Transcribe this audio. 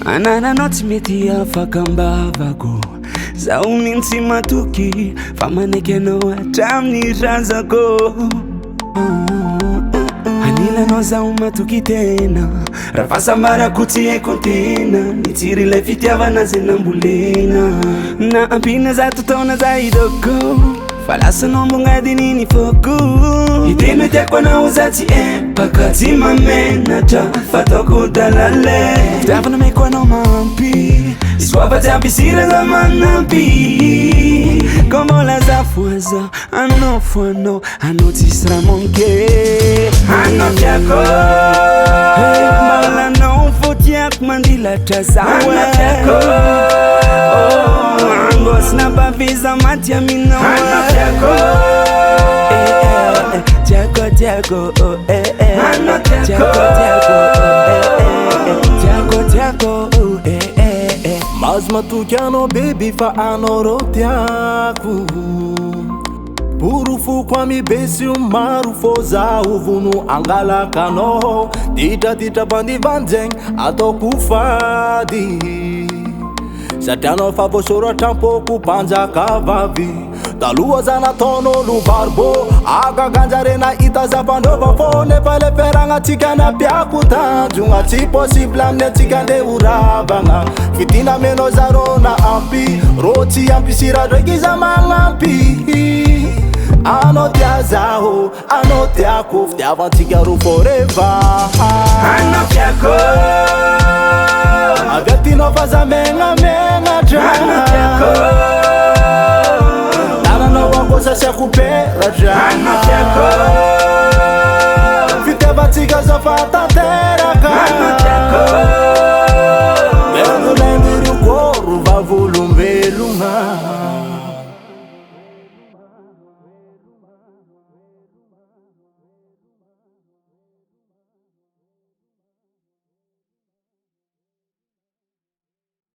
Anaranao tsy mety afaka am-bavako. Zaho mino tsy matoky fa manaiky anao hatramin'ny razako. Anilanao zaho matoky tena. Raha fahasambarako tsy haiko tena. Nitsiry ilay fitiavana zay nambolena. Na ampiana 100 taona za idoko. Fa lasanao ambongadiny ny foko. Iteny tiako anao za tsy empaka. Tsy mamenatra fataoko dalale. Fitiavana meko anao mampy. Isoava tsy ampy sira za manampy. Ko mbola za foaza anao foanao anao tsisy raha manke. Anao tiako. Mbola anao fô tiako mandilatra za. Anao tiako. Angosy nampaviza maty aminao. Anao tiako. Tiako tiako oh eh eh. Anao tiako. Tiako oh eh eh. Tiako tiako oh eh eh eh. Mahazo matoky anao baby fa anao rô tiako. Porofoko amy be sy maro fô zaho vono angalaka anao. Ditraditra vandivandy ataoko fady. Satria anao fa voasoratra am-poko mpanjaka vavy. Taloha za nataon'olo barbo. Agaganjare nahita za fandova fô nefa le fiaragnantsika nampiako tanjogna. Tsy possible amin'ny antsika ndeha ho ravagna. Fitina menao zarô na ampy. Rô tsy ampy sira ndraiky za magnampy. Anao tia zaho, anao tiako, fitiavantsika ro forever. Anao tiako. Avy atinao fa za megnamenatra. Anao tiako. Tananao akosa asiako peratra. Anao.